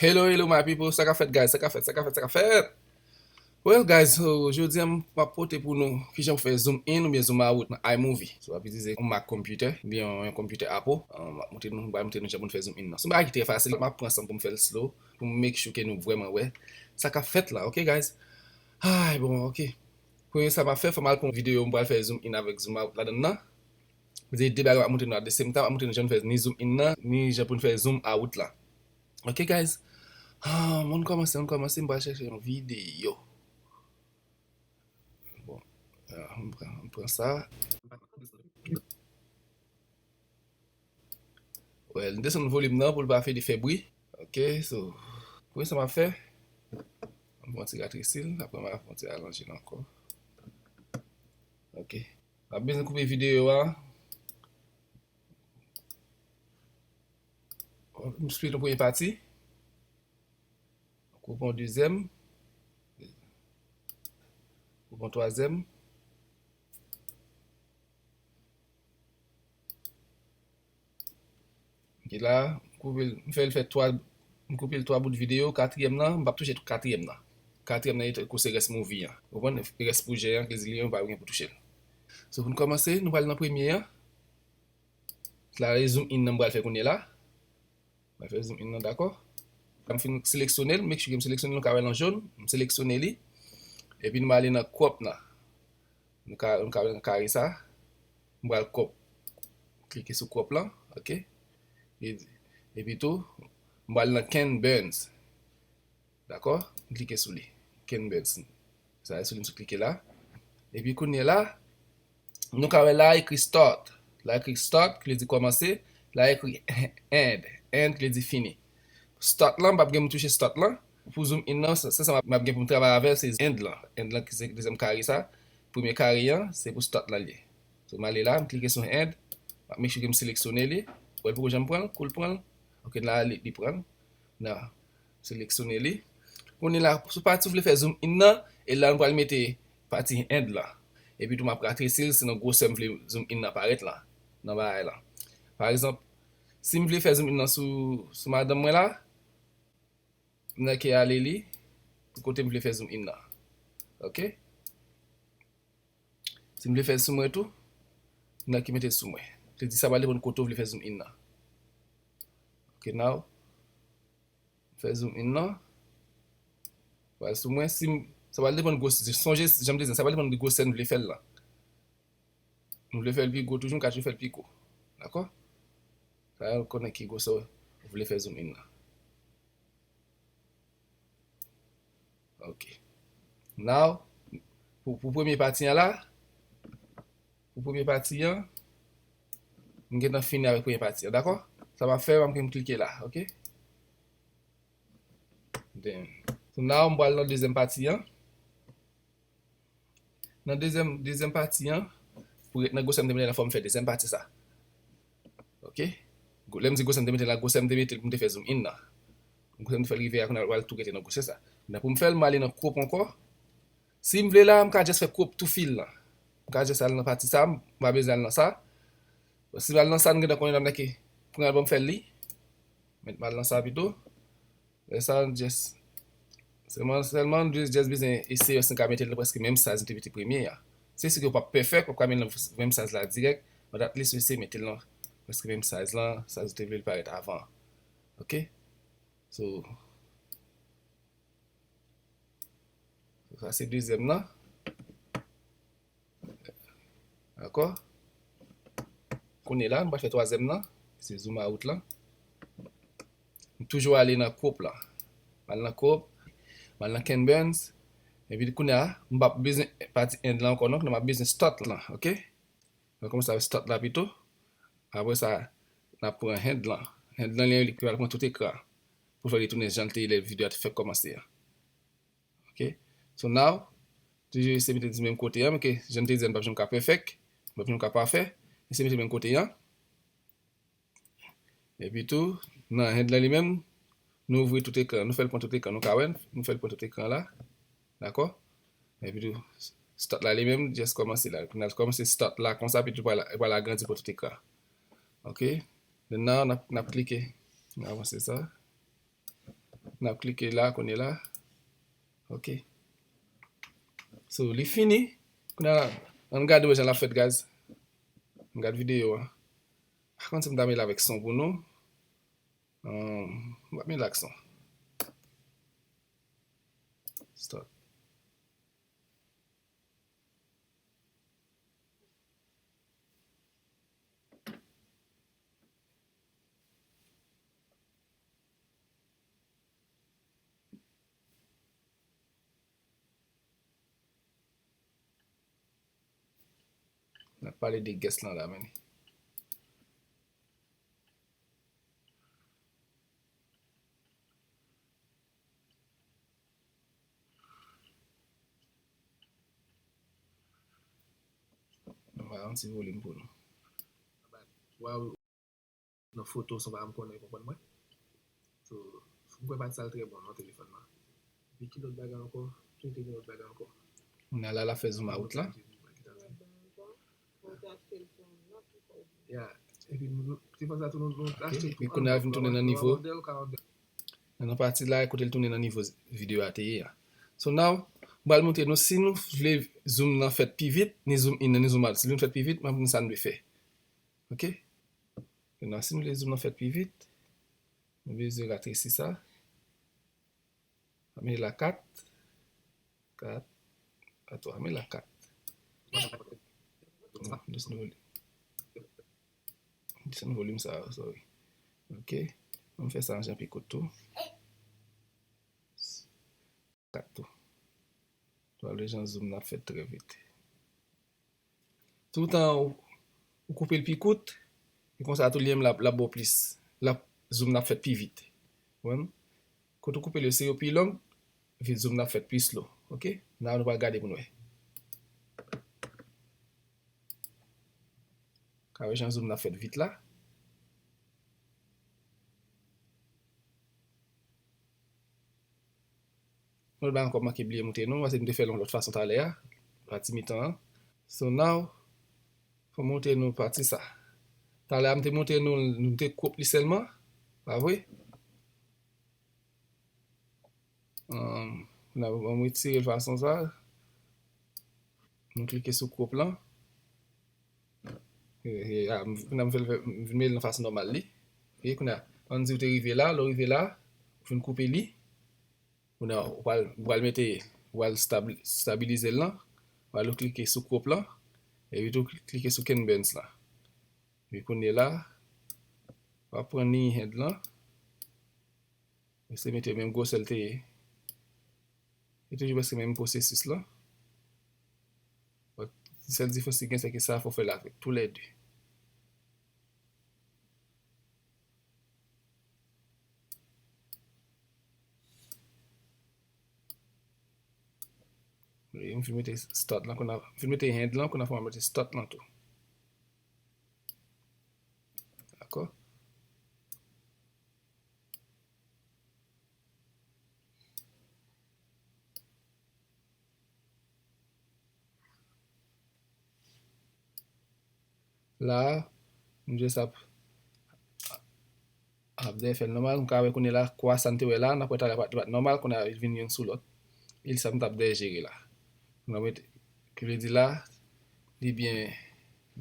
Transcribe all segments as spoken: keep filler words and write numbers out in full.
Hello, hello, my people. Sa k ap fèt, guys? Sa k ap fèt? Sa k ap fèt? Sa k ap fèt? Well, guys, so, jodi a m ap pote pou nou kijan pou fè zoom in oubyen zoom out nan iMovie. So, w ap itilize yon Mac computer oubyen yon, yon computer Apple. Um, m ap montre nou, m pral montre nou jan pou nou fè zoom in nan. Se yon bagay ki trè fasil. M ap pran san pou m fè l slow, pou m make sure ke nou vrèman wè sa k ap fèt la, ok, guys? Ay, bon, ok. Premye sa m ap fè, fò m al pran videyo m pral fè zoom in avèk zoom out ladan l nan. Se de bagay m ap montre nou at the same time, m ap montre nou jan nou fè ni zoom in nan, ni jan pou nou fè zoom out la. Ok, guys? Ah, ann kòmanse, ann kòmanse, m pral chèche yon videyo. Bon, ah, m pran, m pran sa. Well, m desann volim nan pou l pa fè, fè bri. Ok, so, premye sa m ap fè, m pran ti ratresil, apre m ap fè yon ti alonje l ankò. Ok. M ap bezwen koupe videyo a. M split yon premye pati. Koupe yon dezyèm. Koupe yon twazyèm. Ok, la, m koupe l, m fè l fè twa, m koupe l twa bout videyo, katriyèm nan, m p ap touche katriyèm nan. Katriyèm nan, e kou se rès movie an. Ou konprann? Rès pwojè an, ke li, m pa gen pou touche l. So, pou n kòmanse, nou pral nan premye an. La, e zoom in nan m pral fè kounye la. M pral fè zoom in nan, dakò? Lè m fin seleksyone l, make sure ke m seleksyone l, nou ka wè l an jòn, m seleksyone li. Epi nou ale nan crop nan. Nou ka, nou ka wè nan kare sa. M pral crop. Klike sou crop lan, ok? E, epi tou, m pral nan Ken Burns. Dakò? M klike sou li. Ken Burns. Sa e sou li m sou klike la. Epi kounye la, nou ka wè la ekri start. La ekri start, ki vle di kòmanse. La ekri end. End, ki vle di fini. Start lan, m p ap gen pou m touche start lan. Pou zoom in nan, se, se sa m ap, m ap gen pou m travay avè l, se end lan. End lan, ki se dezyèm kare sa. Premye kare an, se pou start lan l ye. So, m ale la, m klike sou end. M ap make sure ke m seleksyone li. Ou wè l poko janm pran l, kou l pran l. Ok, la, li, li pran l. Nan, seleksyone li. Kounye la, sou pati w vle fè zoom in nan, e la nou pral mete pati end lan. Epi tou m ap ratresil selon gwosè m vle zoom in nan parèt la, nan bagay la. Pa egzanp, si m vle fè zoom in nan sou, sou madanm mwen la, m nan ki ale li, pou kote m vle fè zoom in nan. Ok? Si m vle fè l sou mwen tou, m nan ki mete l sou mwen. Se di sa pral depann kote w vle fè zoom in nan. Ok, now. Fè zoom in nan. Pral sou mwen. Si m, sa pral depann gwosè. Sonje, jan m te di, sa pral depann de gwosè n vle fè l lan. M vle fè l pi gwo toujou, m ka toujou fè l pi gwo. Dakò? Sa yo konnen ki gwosè w vle fè zoom in nan. Ok. Now, pou, pou premye pati an la, pou premye pati an, m gentan fini avèk premye pati an, dakò? Sa m ap fè, m ap klike la, ok? Then, so now, m pral nan dezyèm pati an. Nan dezyèm, dezyèm pati an, pou ret nan gwosè m te mete la, fò m fè dezyèm pati sa. Ok? Gwo-, lè m di gwosè m te mete la, gwosè m te mete l pou m te fè zoom in nan. Gwosè m te fè l rive a, kounye a l pral tou rete nan gwosè sa. Nan pou m fè l, m ale nan crop ankò. Si m vle la, m ka just fè crop tou fil lan. M ka just al nan pati sa, m pa bezwen al nan sa. Bon, si m al nan sa, m gentan konnen m nan ki pran l ban m fè l li. Met m al nan sa pito. Lè sa, just, sèlman, sèlman, just, just bezwen eseye si n ka mete l nan prèske menm size nou te mete premye a. Se si ke w p ap pèfèk, w p ap ka mete l nan menm size la dirèk, but at least w eseye mete l nan prèske menm size lan, size ou te vle l parèt avan. Ok? So, sa se dezyèm nan. Dakò? Kounye la, nou pral fè twazyèm nan, se zoom out lan. M toujou ale nan crop lan. M al nan crop, m al nan Ken Burns. Epi kounye a, m p ap bezwen pati end lan ankò non, m ap bezwen start lan, ok? Mwen kòmanse avèk start la pito. Apre sa, n ap pran end lan. End lan, li, li pral pran tout ekran. Pou fè li tounen jan l te ye lè videyo a te fèk kòmanse an. Ok? So now, toujou eseye mete l sou menm kote an, men ke jan m te di a, n p ap janm ka pèfèk, n p ap janm ka pafè. Eseye mete l menm kote an. Epi tou, nan end lan li menm, nou ouvri tout ekran, nou fè l pran tout ekran, nou ka wè, nou fè l pran tout ekran la. Dakò? Epi tou, start la li menm, just kòmanse la. Kounye a l kòmanse start la konsa, epi tou pral, pral agrandi pran tout ekran. Ok? Then now, n ap, n ap klike. N avanse sa. N ap klike la, kounye la. Ok. So, li fini. Kounye a, ann gade wè jan l ap fèt, guys. Ann gad videyo a. Pa konn si m ta mele avèk son pou nou. Um, m pa mele ak son. Stop. N ap pale de guest lan la, men. Mwen ba yon ti volim pou nou. Wow. Nan foto, se yon bagay m konnen, konprann mwen. So, m kwè pati sa l trè bon nan telefòn nan. Epi ki lòt bagay ankò? Ki te gen lòt bagay ankò? Kounye a la, l ap fè zoom out la. Yeah. Epi nou, nou, se fòk sa tou nou, nou achte. Epi kounye a vin tounen nan nivo. Nan pati la, kote l tounen nan nivo videyo a te ye a. So now, m pral montre nou si nou vle zoom nan fèt pi vit, ni zoom in nan, ni zoom out. Si nou vle fèt pi vit, m ap montre sa nou dwe fè. Ok? Kounye a, si nou vle zoom nan fèt pi vit, nou bezwen ratresi sa. Mete la kat. Kat. A twa, mete la kat. Non, desann volim. Desann volim sa, sorry. Ok. Ann fè sa an jan pi kout tou. Kat tou. Pral wè jan zoom nan ap fèt trè vit. Toutan ou, ou koupe l pi kout, e konsa tou li menm l ap, l ap ba w plis. L ap, zoom nan ap fèt pi vit. Ou konprann? Kote ou koupe l yo, si yo pi long, vit zoom nan ap fèt pi slow. Ok? Nan nou pral gade pou n wè. Ka wè jan zoom nan ap fèt vit la. Yon lòt bagay ankò m manke bliye montre nou, paske m te fè l yon lòt fason talè a, pati mitan an. So now, fò m montre nou pati sa. Talè a m te montre nou, nou te crop li sèlman, pa vre? Ann, kounye a, ann retire l fason sa. Nou klike sou crop lan. E, e, a, m, kounye a m fè l, m vin mete l nan fason nòmal li. E kounye a, ann di ou te rive la, lè w rive la, ou fin koupe li. Kounye a, ou pral, ou pral mete, ou pral stab-, stabilize l lan. Ou pral klike sou crop lan. Epi tou klike sou Ken Burns lan. Epi kounye la, w ap pran liy hand lan. Eseye mete menm gwosè l te ye. E toujou prèske menm pwosesis lan. Sèl diferans ki gen, se ke sa fò fè l avèk toulède. Wi, m fin mete start lan, kounye a, m fin mete hand lan, kounye a fò m mete start lan tou. Dakò? La, m just ap, ap dèyè fè l nòmal. M ka wè kounye a la, kwa sa n te wè la, n ap wè talè li pa t nòmal, kounye a li vin youn sou lòt. E sa m t ap dèyè jere la. Kounye a mwen, ki vle di la, li byen,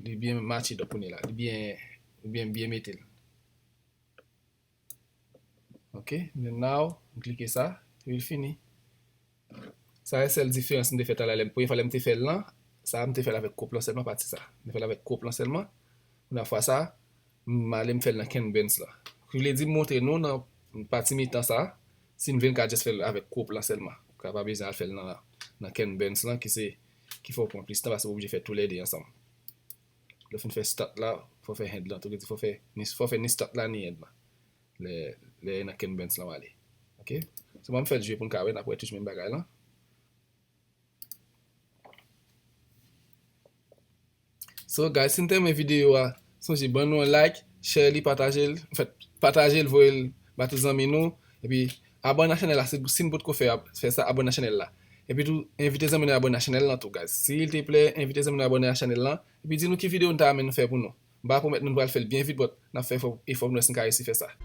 li byen match it up kounye a la. Li byen, li byen, byen mete l. Ok, men now, m klike sa, epi l fini. Sa se sèl diferans m te fè talè a, lè m, premye fwa lè m te fè l lan, sa a m te fè l avèk crop lan sèlman, pati sa. M te fè l avèk crop lan sèlman. Kounye a fwa sa, m ale m fè l nan Ken Burns lan. Ki vle di m montre nou nan pati mitan sa, si n vle n ka just fè l avèk crop lan sèlman. Ou ka pa bezwen al fè l nan, nan Ken Burns lan, ki se, ki fè w pran plis tan, paske w oblije fè toulède ansanm. Lè w fin fè start la, fò w fè hand lan tou, ki vle di fò w fè ni, fò w fè ni start la, ni hand lan. Lè, lè nan Ken Burns lan w ale. Ok? So, ban m fè l jwe pou n ka wè, n ap wè toujou menm bagay lan. So, guys, si n te renmen videyo a, sonje ban nou yon like, share li, pataje l, anfèt, pataje l, voye l ba tout zanmi nou, epi abòne a chanèl la, si, si n potko fè, fè sa, abòne a chanèl la. Epi tou, envite zanmi nou abòne a chanèl lan tou, guys. Silteplè, envite zanmi nou abòne a chanèl lan, epi di nou ki videyo nou ta renmen nou fè pou nou. M pa pwomèt nou pral fè l byen vit, but n ap fè efò, efò pou nou wè si n ka resi fè sa.